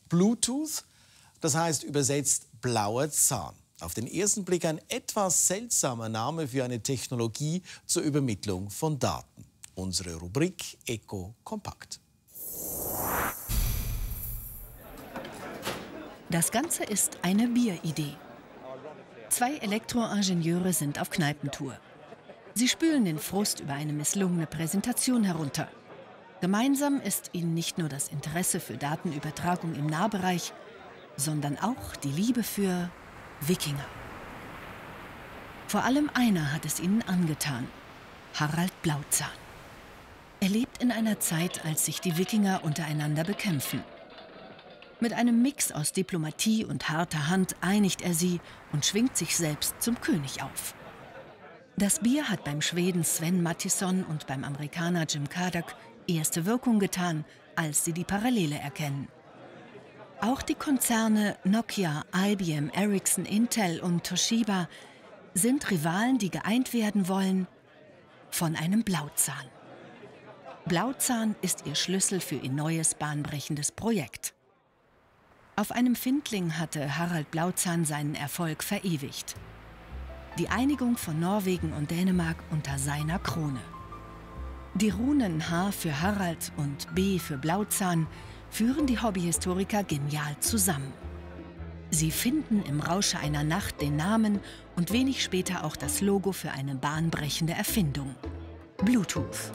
Bluetooth, das heißt übersetzt blauer Zahn. Auf den ersten Blick ein etwas seltsamer Name für eine Technologie zur Übermittlung von Daten. Unsere Rubrik Eco Kompakt. Das Ganze ist eine Bieridee. 2 Elektroingenieure sind auf Kneipentour. Sie spülen den Frust über eine misslungene Präsentation herunter. Gemeinsam ist ihnen nicht nur das Interesse für Datenübertragung im Nahbereich, sondern auch die Liebe für Wikinger. Vor allem einer hat es ihnen angetan: Harald Blauzahn. Er lebt in einer Zeit, als sich die Wikinger untereinander bekämpfen. Mit einem Mix aus Diplomatie und harter Hand einigt er sie und schwingt sich selbst zum König auf. Das Bier hat beim Schweden Sven Mattisson und beim Amerikaner Jim Cardock erste Wirkung getan, als sie die Parallele erkennen. Auch die Konzerne Nokia, IBM, Ericsson, Intel und Toshiba sind Rivalen, die geeint werden wollen von einem Blauzahn. Blauzahn ist ihr Schlüssel für ihr neues bahnbrechendes Projekt. Auf einem Findling hatte Harald Blauzahn seinen Erfolg verewigt: die Einigung von Norwegen und Dänemark unter seiner Krone. Die Runen H für Harald und B für Blauzahn führen die Hobbyhistoriker genial zusammen. Sie finden im Rausche einer Nacht den Namen und wenig später auch das Logo für eine bahnbrechende Erfindung: Bluetooth.